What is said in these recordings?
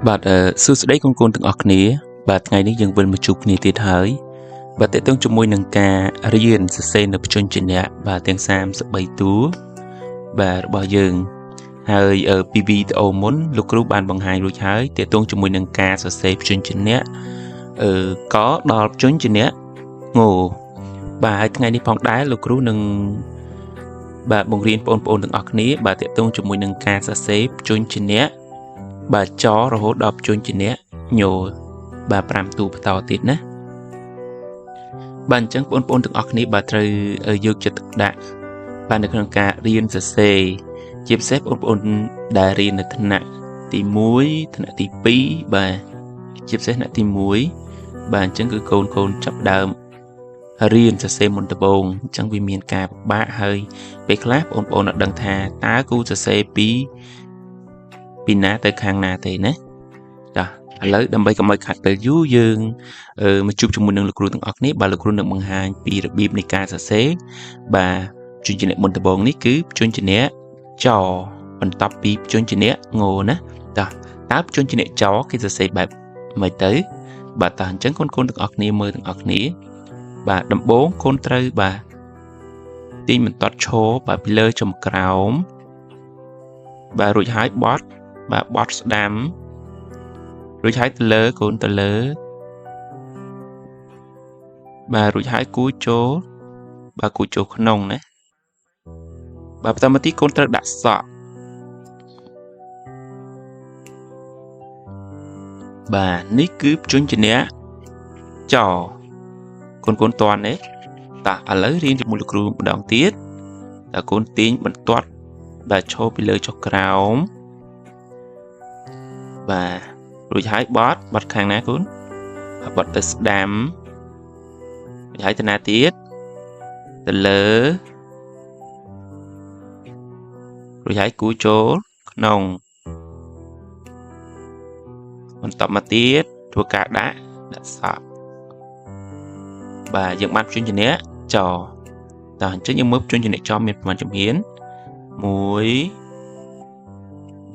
បាទសួស្តីកូនៗទាំងអស់គ្នាបាទថ្ងៃនេះយើងវិលមកជួបគ្នាទៀតហើយបាទតេតងជាមួយនឹងការរៀនសរសេរនៅព្យញ្ជនៈបាទទាំង33តួបាទរបស់យើងហើយពីវីដេអូមុនលោកគ្រូបានបង្ហាញរួចហើយតេតងជាមួយនឹងការសរសេរព្យញ្ជនៈកដល់ព្យញ្ជនៈងបាទហើយថ្ងៃនេះផងដែរលោកគ្រូនឹងបាទបង្រៀនបងប្អូនទាំងអស់គ្នាបាទតេតងជាមួយនឹងការសរសេរព្យញ្ជនៈបាទចរហូតដល់ព្យញ្ជនៈញបាទ5តួបន្តទៀតណាបាទអញ្ចឹងបងប្អូនទាំងអស់គ្នាបាទត្រូវយកចិត្តទុកដាក់បាទនៅក្នុងការរៀនសរសេរជាពិសេសបងប្អូនដែលរៀននៅថ្នាក់ទី1ថ្នាក់ទី2បាទជាពិសេសថ្នាក់ទី1បាទអញ្ចឹងគឺកូនចាប់ដើមរៀនសរសេរមុនដំបូងអញ្ចឹងវាមានការពិបាកហើយពេលខ្លះបងប្អូនអត់ដឹងថាតើគូសរសេរពីណាទៅខាងណាទេណាចាឥឡូវដើម្បីកុំឲ្យខាត់ពេលយូរយើងមកជួបជាមួយនឹងលោកគ្រូទាំងអស់គ្នាបាទលោកគ្រូនឹងបង្ហាញពីរបៀបនៃការសរសេរបាទព្យញ្ជនៈមុនដំបូងនេះគឺព្យញ្ជនៈចបន្ទាប់ពីព្យញ្ជនៈងណាតើព្យញ្ជនៈចគេសរសេរបែបម៉េចទៅបាទតើអញ្ចឹងកូនៗទាំងអស់គ្នាមើលទាំងអស់គ្នាបាទដំបូងកូនត្រូវបាទទាញបន្ទាត់ឈរបាទពីលើចំក្រោមបាទរួចហើយបត់បាទបត់ស្ដាំរួចហើយទៅលើកូនទៅលើបាទរួចហើយគូចូលបាទគូចូលក្នុងណាបាទបន្តមកទីកូនត្រូវដាក់សក់បាទនេះគឺព្យញ្ជនៈចកូនតន់ទេតោះឥឡូវរៀនជាមួយលោកគ្រូម្ដងទៀតតើកូនទាញបន្ទាត់បាទឈរពីលើចុះក្រោមបាទរួចហើយបត់ខាងណាកូនបត់ទៅស្ដាំរួចហើយទៅណាទៀតទៅលើរួចហើយគូចូលក្នុងបន្តមកទៀតធ្វើការដាក់សក់បាទយើងបានព្យញ្ជនៈចតោះអញ្ចឹងយើងមើលព្យញ្ជនៈចមានប្រមាណជំហាន1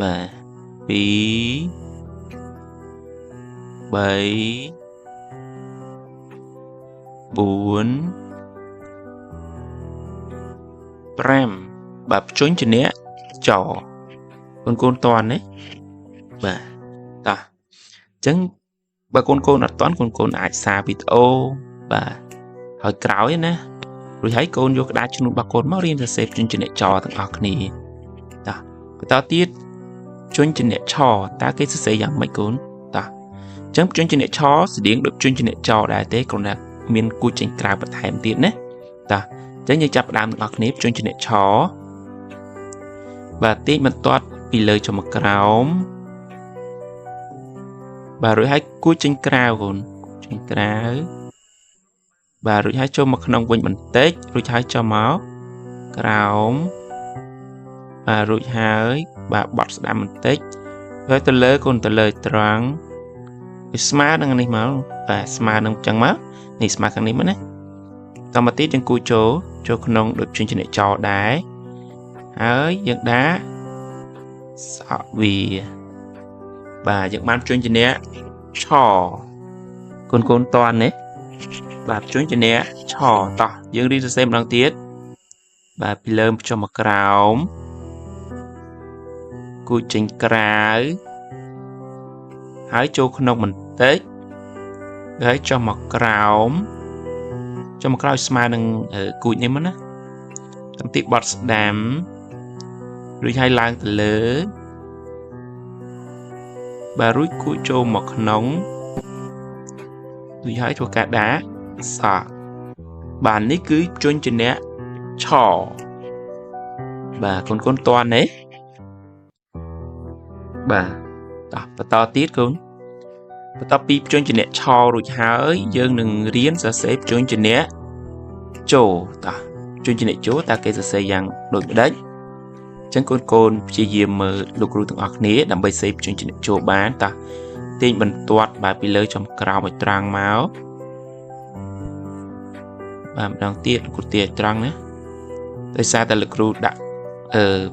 បាទ2 3 4 5បាទព្យញ្ជនៈចកូនតន់ទេបាទតោះអញ្ចឹងបើកូនអត់តន់កូនអាចសារវីដេអូបាទហើយក្រោយណារួចហើយកូនយកក្តារឈ្នួលរបស់កូនមករៀនសរសេរព្យញ្ជនៈចទាំងអស់គ្នាតោះបន្តទៀតព្យញ្ជនៈឆតើគេសរសេរយ៉ាងម៉េចកូនតោះអញ្ចឹងព្យញ្ជនៈឆស្តៀងដូចព្យញ្ជនៈចដែរទេគ្រាន់តែមានគូចចេញក្រៅបន្ថែមទៀតណាតោះអញ្ចឹងយើងចាប់ផ្ដើមទាំងអស់គ្នាព្យញ្ជនៈឆបាទទាញបន្ទាត់ពីលើចុះមកក្រោមបាទរួចហើយគូចចេញក្រៅកូនចេញក្រៅបាទរួចហើយចូលមកក្នុងវិញបន្តិចរួចហើយចុះមកក្រោមបាទរួចហើយបាទបត់ស្ដាំបន្តិចហើយទៅលើកូនទៅលើត្រង់វាស្មើនឹងនេះមកបាទស្មើនឹងអញ្ចឹងមកនេះស្មើខាងនេះមកណាតមកទៀតយើងគូចូលក្នុងដូចព្យញ្ជនៈចដែរហើយយើងដាក់សក់វាបាទយើងបានព្យញ្ជនៈឆកូនតន់ទេបាទព្យញ្ជនៈឆតោះយើងរៀនសរសេរម្ដងទៀតបាទពីលើចុះមកក្រោមគូចចេញក្រៅហើយចូលក្នុងបន្តិចហើយចុះមកក្រោមចុះមកក្រោយស្មើនឹងគូចនេះមកណាតាមទីបត់ស្ដាំរួចហើយឡើងទៅលើបាទរួចគូចចូលមកក្នុងរួចហើយធ្វើការដាក់សក់បាទនេះគឺព្យញ្ជនៈឆបាទកូនតន់ទេបាទតោះបន្តទៀតកូនបន្ទាប់ពីព្យញ្ជនៈឆរួចហើយយើងនឹងរៀនសរសេរព្យញ្ជនៈចូលតោះព្យញ្ជនៈចូលតើគេសរសេរយ៉ាងដូចម្ដេចអញ្ចឹងកូនព្យាយាមមើលលោកគ្រូទាំងអស់គ្នាដើម្បីសេព្យញ្ជនៈចូលបានតោះទាញបន្ទាត់បាទពីលើចំក្រោមឲ្យត្រង់មកបាទម្ដងទៀតលោកគ្រូទាញឲ្យត្រង់ណាដោយសារតែលោកគ្រូដាក់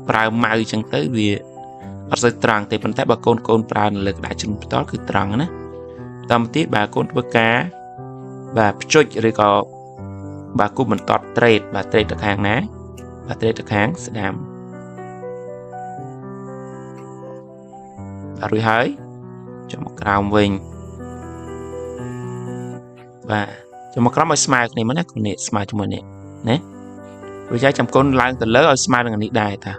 ប្រើម៉ៅអញ្ចឹងទៅវា អត់សូវត្រង់ទេប៉ុន្តែបើកូនកូនប្រើនៅលើក្តារជ្រុងផ្ទាល់គឺត្រង់ណាបន្តមកទៀតបាទកូនធ្វើការបាទភ្ជុចឬក៏បាទគូបន្តត្រេតបាទត្រេតទៅខាងណាបាទត្រេតទៅខាងស្ដាំបាទរួចហើយចុះមកក្រោមវិញបាទចុះមកក្រោមឲ្យស្មើគ្នាមកណាកូននេះស្មើជាមួយនេះណារួចហើយចាំកូនឡើងទៅលើឲ្យស្មើនឹងនេះដែរតា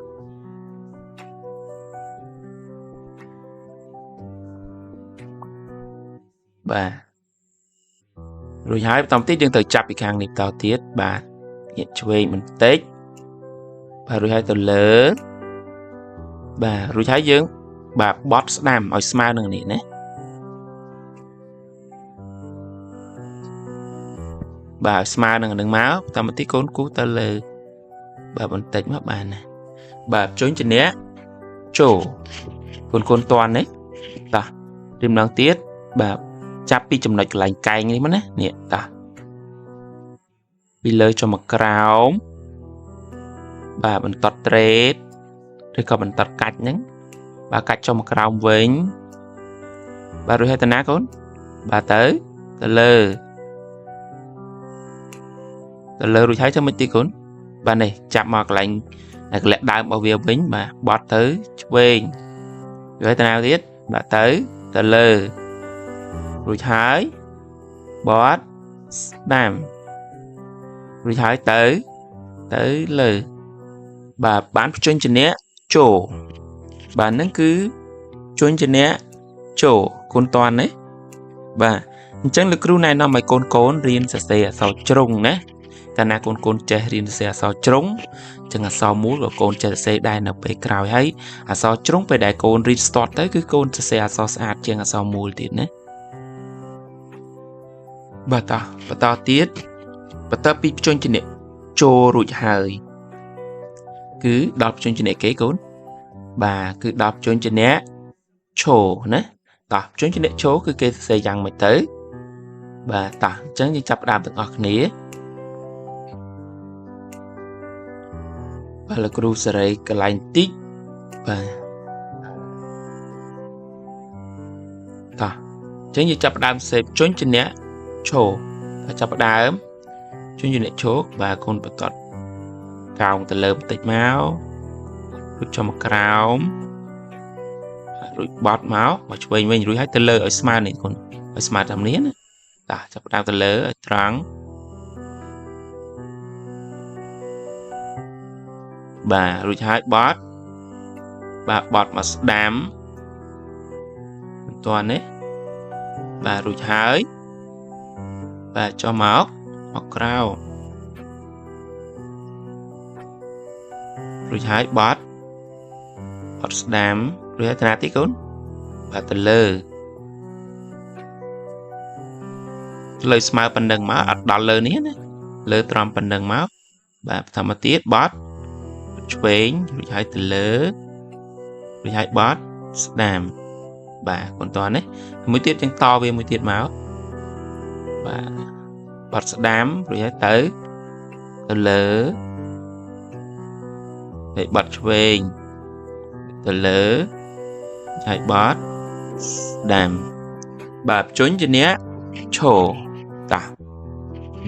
បាទរួចហើយបន្តទៀតយើងត្រូវចាប់ពីខាងនេះបន្តទៀតបាទងាកឆ្វេងបន្តិចបាទរួចហើយទៅលើបាទរួចហើយយើងបាទបត់ស្ដាំឲ្យស្មើនឹងនេះណាបាទស្មើនឹងនឹងមកបន្តមកទីកូនគូទៅលើបាទបន្តិចមកបានណាបាទជញ្ជនៈចូលកូនកូនតន់នេះតោះរៀមម្ដងទៀតបាទចាប់ពីចំណុចកន្លែងកែងនេះមកណានេះតោះពីលើចុះមកក្រោមបាទបន្តត្រេតឬក៏បន្តកាច់ហ្នឹងបាទកាច់ចុះមកក្រោមវិញបាទរួចហើយតាណាកូនបាទទៅទៅលើទៅលើរួចហើយធ្វើម៉េចទីកូនបាទនេះចាប់មកកន្លែងកលៈដើមរបស់វាវិញបាទបត់ទៅឆ្វេងរួចហើយតាណាទៀតបាទទៅទៅលើរួចហើយបត់ស្ដាំរួចហើយទៅទៅលើបាទបានភ្ជញ្ជនៈចូលបាទហ្នឹងគឺជញ្ជនៈចូលកូនតន់ណាបាទអញ្ចឹងលោកគ្រូណែនាំឲ្យកូនកូនរៀនសរសេរអក្សរជ្រុងណាកាលណាកូនកូនចេះរៀនសរសេរអក្សរជ្រុងចឹងអក្សរមូលក៏កូនចេះសរសេរដែរនៅពេលក្រោយហើយអក្សរជ្រុងពេលដែលកូនរៀនស្ទាត់ទៅគឺកូនសរសេរអក្សរស្អាតជាងអក្សរមូលទៀតណាបាទតោះបន្តទៀតបន្ទាប់ពីភ្ជញ្ជនៈចូលរួចហើយគឺដល់ភ្ជញ្ជនៈគេកូនបាទគឺដល់ភ្ជញ្ជនៈឈរណាតោះភ្ជញ្ជនៈឈរគឺគេសរសេរយ៉ាងម៉េចទៅបាទតោះអញ្ចឹងយើងចាប់ផ្ដើមទាំងអស់គ្នាបាទលោកគ្រូសេរីកន្លែងតិចបាទតោះអញ្ចឹងយើងចាប់ផ្ដើមសេពជញ្ជនៈឈរបាទចាប់ផ្ដើមជញ្ជនៈឈរបាទកូនបន្តកោងទៅលើបន្តិចមករួចចុះមកក្រោមរួចបត់មកមកឆ្វេងវិញរួចហើយទៅលើឲ្យស្មើនេះកូនឲ្យស្មើតាមនេះណាតោះចាប់ផ្ដើមទៅលើឲ្យត្រង់បាទរួចហើយបត់បាទបត់មកស្ដាំមិនទាន់ទេបាទរួចហើយបាទចុះមកមកក្រៅរួចហើយបត់បត់ស្ដាំរួចហើយតាណាទីកូនបាទទៅលើលើស្មើប៉ុណ្ណឹងមកអត់ដល់លើនេះណាលើត្រង់ប៉ុណ្ណឹងមកបាទបន្តមកទៀតបត់ឆ្វេងរួចហើយទៅលើរួចហើយបត់ស្ដាំបាទបន្តនេះមួយទៀតយើងតវាមួយទៀតមកបាទបត់ស្ដាំរួចហើយទៅទៅលើហើយបត់ឆ្វេងទៅលើហើយបត់ស្ដាំបាទជញ្ជនៈឈរតោះ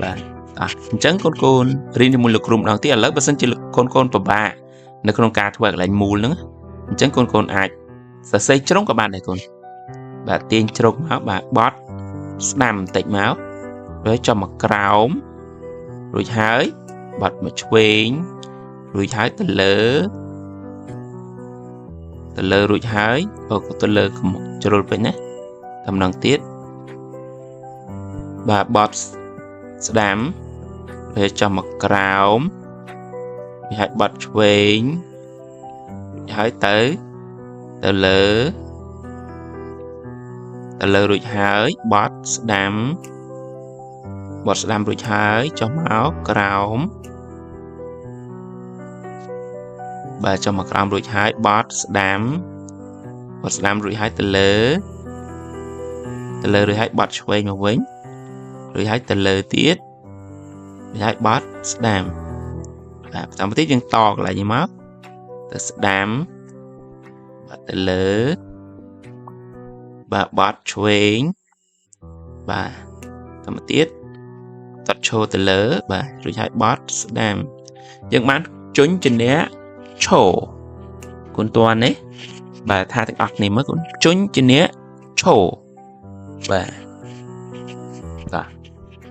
បាទតោះអញ្ចឹងកូនកូនរៀនជាមួយលោកគ្រូម្ដងទៀតឥឡូវបើសិនជាកូនកូនពិបាកនៅក្នុងការធ្វើកន្លែងមូលហ្នឹងអញ្ចឹងកូនកូនអាចសរសេរជ្រុងក៏បានដែរកូនបាទទាញជ្រុងមកបាទបត់ស្ដាំបន្តិចមករួចចុះមកក្រោមរួចហើយបត់មកឆ្វេងរួចហើយទៅលើទៅលើរួចហើយក៏ទៅលើជ្រុលពេកណាតំណងទៀតបាទបត់ស្ដាំរួចចុះមកក្រោមរួចហើយបត់ឆ្វេងរួចហើយទៅទៅលើទៅលើរួចហើយបត់ស្ដាំបត់ស្ដាំរួចហើយចុះមកក្រោមបាទចុះមកក្រោមរួចហើយបត់ស្ដាំបត់ស្ដាំរួចហើយទៅលើទៅលើរួចហើយបត់ឆ្វេងមកវិញរួចហើយទៅលើទៀតរួចហើយបត់ស្ដាំបាទបន្តមកទៀតយើងតកន្លែងនេះមកទៅស្ដាំ បាទទៅលើបាទបត់ឆ្វេងបាទតមកទៀតតត់ឈរទៅលើបាទរួចហើយបត់ស្ដាំយើងបានជញ្ជាក់ឈរគុណតននេះបាទថាទាំងអស់គ្នាមើលគុណជញ្ជាក់ឈរបាទបាទ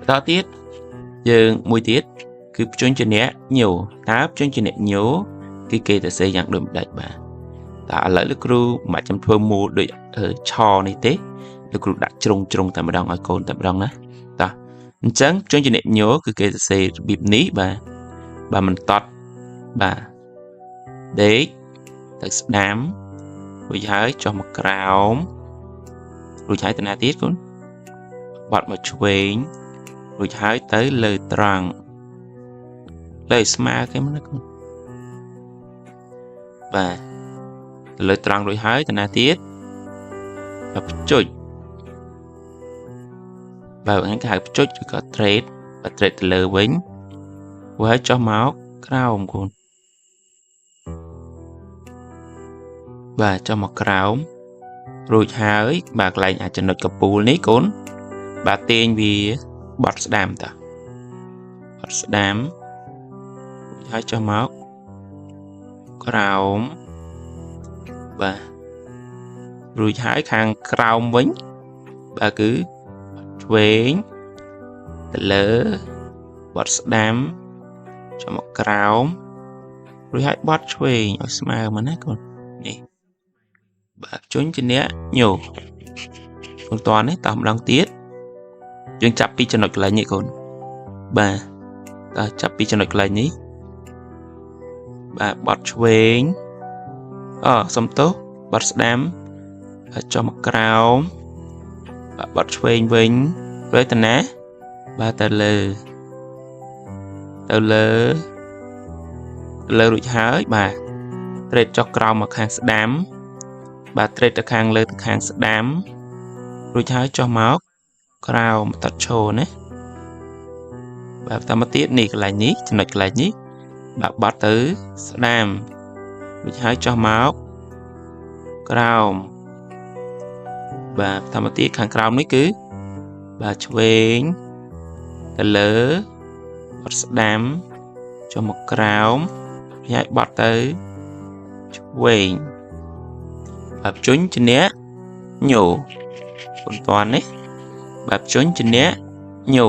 បន្តទៀតយើងមួយទៀតគឺព្យញ្ជនៈញោតើព្យញ្ជនៈញោគឺគេទៅសេយ៉ាងដូចម្ដេចបាទតើឥឡូវលោកគ្រូមិនចាំធ្វើមូលដូចឆនេះទេលោកគ្រូដាក់ជ្រុងជ្រុងតែម្ដងឲ្យកូនតែម្ដងណាតោះអញ្ចឹងព្យញ្ជនៈញោគឺគេសរសេររបៀបនេះបាទបាទមិនតត់បាទដេកទៅស្ដាំរួចហើយចុះមកក្រោមរួចហើយទៅណាទៀតកូនបត់មកឆ្វេងរួចហើយទៅលើត្រង់លើស្មើគេមកណាកូនបាទទៅលើត្រង់រួចហើយទៅណាទៀតបាទភ្ជុចបាទហ្នឹងគេហៅភ្ជុចឬក៏ trade បាទ trade ទៅលើវិញរួចហើយចុះមកក្រោមកូនបាទចុះមកក្រោមរួចហើយបាទកន្លែងអាចចំណុចកពូលនេះកូនបាទទាញវាបត់ស្ដាំតាបត់ស្ដាំរួចហើយចុះមកក្រោមបាទរួចហើយខាងក្រោមវិញបាទគឺឆ្វេងទៅលើបត់ស្ដាំចុះមកក្រោមរួចហើយបត់ឆ្វេងឲ្យស្មើមកណាកូននេះបាទជញ្ជាក់ញោកូនតនេះតោះម្ដងទៀតយើងចាប់ពីចំណុចកន្លែងនេះកូនបាទតោះចាប់ពីចំណុចកន្លែងនេះបាទបត់ឆ្វេងអសំទោសបត់ស្ដាំបាទចុះមកក្រោមបាទបត់ឆ្វេងវិញរួចទៅណាបាទទៅលើទៅលើលើរួចហើយបាទត្រេតចុះក្រោមមកខាងស្ដាំបាទត្រេតទៅខាងលើទៅខាងស្ដាំរួចហើយចុះមកក្រោមតត់ឈរណាបាទបន្តមកទៀតនេះកន្លែងនេះចំណុចកន្លែងនេះបាទបត់ទៅស្ដាំរួចហើយចុះមកក្រោមបាទបន្តមកទៀតខាងក្រោមនេះគឺបាទឆ្វេងទៅលើបត់ស្ដាំចុះមកក្រោមហើយបត់ទៅឆ្វេងបាទជញ្ជាក់ញោកូនតននេះបាទជញ្ជាក់ញោ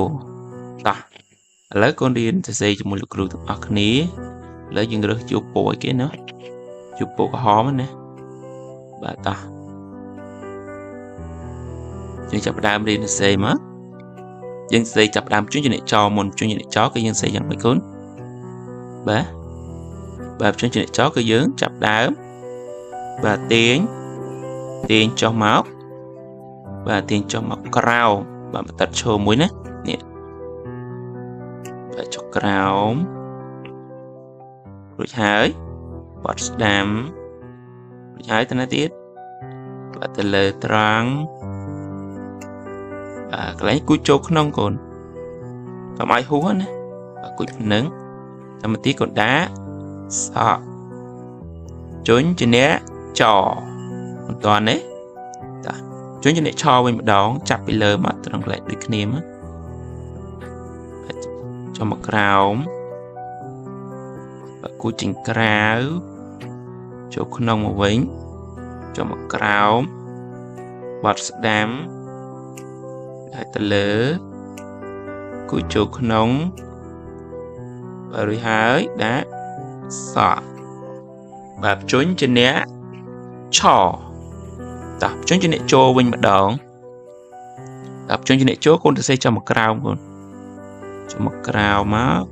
តោះឥឡូវកូនរៀនសរសេរជាមួយលោកគ្រូទាំងអស់គ្នាឥឡូវយើងរើសជួបពណ៌អីគេណាជួបពណ៌ក្រហមណាបាទតោះយើងចាប់ផ្ដើមរៀនសរសេរមកយើងសរសេរចាប់ផ្ដើមជញ្ជាក់ចមុនជញ្ជាក់ចគឺយើងសរសេរយ៉ាងម៉េចកូនបាទបាទជញ្ជាក់ចគឺយើងចាប់ដើមបាទទាញចុះមកបាទទាញចុះមកក្រោមបាទបន្តិតឈរមួយណានេះបាទចុះក្រោមរួចហើយបត់ស្ដាំរួចហើយទៅណាទៀតបាទទៅលើត្រង់បាទកន្លែងគូចចូលក្នុងកូនកុំឲ្យហួសណាបាទគូចប៉ុណ្ណឹងតែមកទីកូនដាក់សក់ជញ្ជាក់ចមិនតាន់ទេតាជញ្ជាក់ឆវិញម្ដងចាប់ពីលើមកត្រង់កន្លែងដូចគ្នាមកចុះមកក្រោមបាទគូចេញក្រៅចូលក្នុងមកវិញចុះមកក្រោមបត់ស្ដាំហើយទៅលើគូចូលក្នុងបាទរួចហើយដាក់សក់បាទជញ្ជាក់ឆតោះជញ្ជាក់ចូលវិញម្ដងតោះជញ្ជាក់ចូលកូនទៅសេចុះមកក្រោមកូនចុះមកក្រោមមក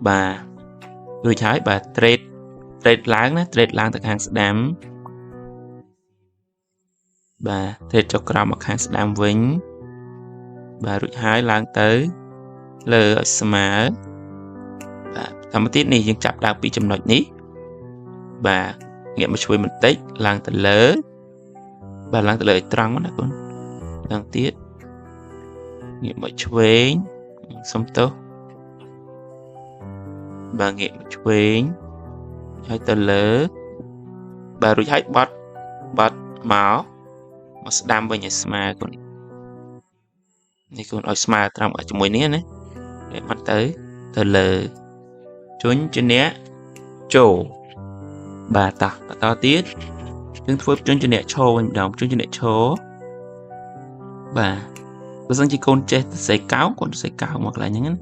បាទរួចហើយបាទត្រេតឡើងណាត្រេតឡើងទៅខាងស្ដាំបាទត្រេតចុះក្រោមមកខាងស្ដាំវិញបាទរួចហើយឡើងទៅលើឲ្យស្មើបាទតាមទៀតនេះយើងចាប់ដើមពីចំណុចនេះបាទងាកមកជួយបន្តិចឡើងទៅលើបាទឡើងទៅលើឲ្យត្រង់មកណាកូនឡើងទៀតងាកមកឆ្វេងសុំទោសបាទងាកមកឆ្វេងហើយទៅលើ បាទរួចហើយបត់បត់មកមកស្ដាំវិញឲ្យស្មើកូននេះកូនឲ្យស្មើត្រង់ជាមួយនេះណាវាបាត់ទៅទៅលើជញ្ជាក់ចូលបាទតោះបន្តទៀតយើងធ្វើជញ្ជាក់ឈរវិញម្ដងជញ្ជាក់ឈរបាទបើសិនជាកូនចេះសរសេរកោងកូនសរសេរកោងមកកន្លែងហ្នឹងណា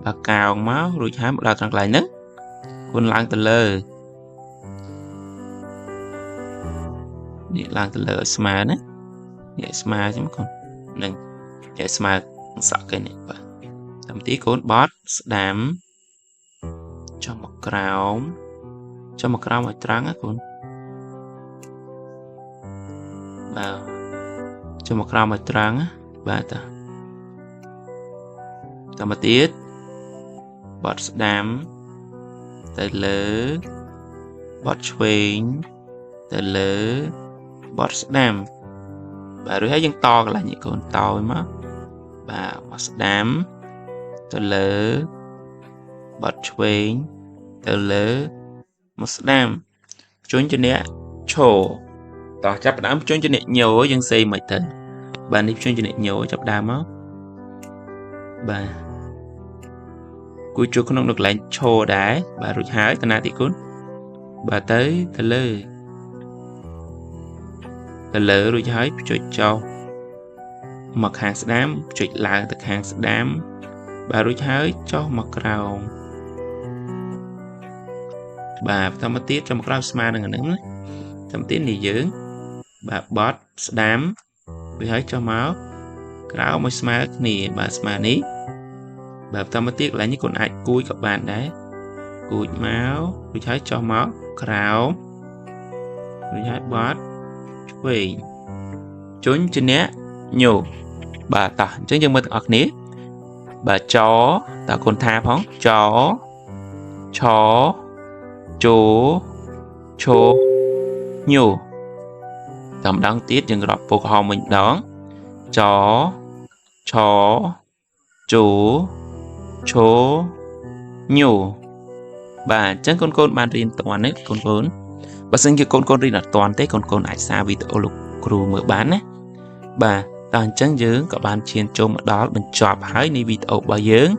បាទកោងមករួចហើយមកដល់ត្រង់កន្លែងហ្នឹងកូនឡើងទៅលើនេះឡើងទៅលើឲ្យស្មើណានេះឲ្យស្មើចឹងកូននឹងនេះឲ្យស្មើសក់គេនេះបាទតាមទីកូនបត់ស្ដាំចុះមកក្រោមចុះមកក្រោមឲ្យត្រង់ណាកូនបាទចុះមកក្រោមឲ្យត្រង់ណាបាទតាតាមមកទៀតបត់ស្ដាំទៅលើបត់ឆ្វេងទៅលើបត់ស្ដាំបាទរួចហើយយើងតកន្លែងនេះកូនតឲ្យមកបាទមកស្ដាំទៅលើបត់ឆ្វេងទៅលើមកស្ដាំជញ្ជាក់ឈរតោះចាប់ផ្ដើមជញ្ជាក់ញោយើងសេមិនទៅបាទនេះជញ្ជាក់ញោចាប់ដើមមកបាទគួយចូលក្នុងនៅកន្លែងឈរដែរបាទរួចហើយតាណាទីគុណបាទទៅទៅលើទៅលើរួចហើយចុចចុះមកខាងស្ដាំចុចឡើងទៅខាងស្ដាំបាទរួចហើយចុះមកក្រោមបាទបន្តមកទៀតចុះមកក្រោមស្មើនឹងអាហ្នឹងណាបន្តទៀតនេះយើងបាទបត់ស្ដាំរួចហើយចុះមកក្រោមឲ្យស្មើគ្នាបាទស្មើនេះបាទបន្តមកទៀតកន្លែងនេះកូនអាចគួយក៏បានដែរគួចមករួចហើយចុះមកក្រោមរួចហើយបត់ឆ្វេងជញ្ជាក់ញោបាទតោះអញ្ចឹងយើងមើលទាំងអស់គ្នាបាទចតើកូនថាផងចឆជោឈោញោតាមដងទៀតយើងរាប់ពណ៌ក្រហមវិញម្ដងចឆជោឈោញោបាទអញ្ចឹងកូនកូនបានរៀនតន់ទេកូនកូនបើសិនជាកូនកូនរៀនអត់តន់ទេកូនកូនអាចសារវីដេអូលោកគ្រូមើលបានណាបាទតោះអញ្ចឹងយើងក៏បានឈានចូលមកដល់បញ្ចប់ហើយនៃវីដេអូរបស់យើង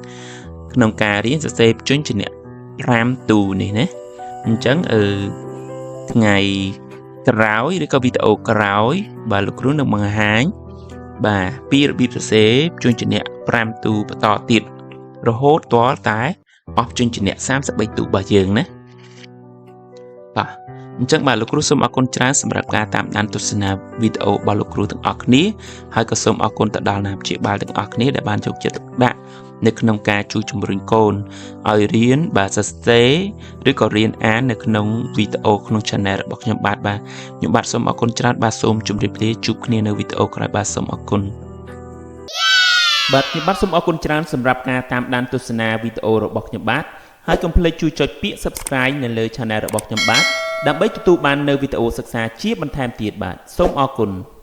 ក្នុងការរៀនសរសេរព្យញ្ជនៈ5ទូនេះណាអញ្ចឹងថ្ងៃក្រោយឬក៏វីដេអូក្រោយបាទលោកគ្រូនឹងបង្ហាញបាទពីរបៀបសរសេរព្យញ្ជនៈ5ទូបន្តទៀតរហូតទាល់តែអស់ព្យញ្ជនៈ33ទូរបស់យើងណាបាទអញ្ចឹងបាទលោកគ្រូសូមអរគុណច្រើនសម្រាប់ការតាមដានទស្សនាវីដេអូរបស់លោកគ្រូទាំងអស់គ្នាហើយក៏សូមអរគុណទៅដល់អាណាព្យាបាលទាំងអស់គ្នាដែលបានយកចិត្តទុកដាក់នៅក្នុងការជួយជំរុញកូនឲ្យរៀនបាទសរសេរឬក៏រៀនអាននៅក្នុងវីដេអូក្នុង Channel របស់ខ្ញុំបាទបាទខ្ញុំបាទសូមអរគុណច្រើនបាទសូមជម្រាបលាជួបគ្នានៅវីដេអូក្រោយបាទសូមអរគុណបាទខ្ញុំបាទសូមអរគុណច្រើនសម្រាប់ការតាមដានទស្សនាវីដេអូរបស់ខ្ញុំបាទហើយកុំភ្លេចជួយចុចពាក្យ Subscribe នៅលើ Channel របស់ខ្ញុំបាទដើម្បីទទួលបាននូវវីដេអូសិក្សាជាបន្ថែមទៀតបាទសូមអរគុណ។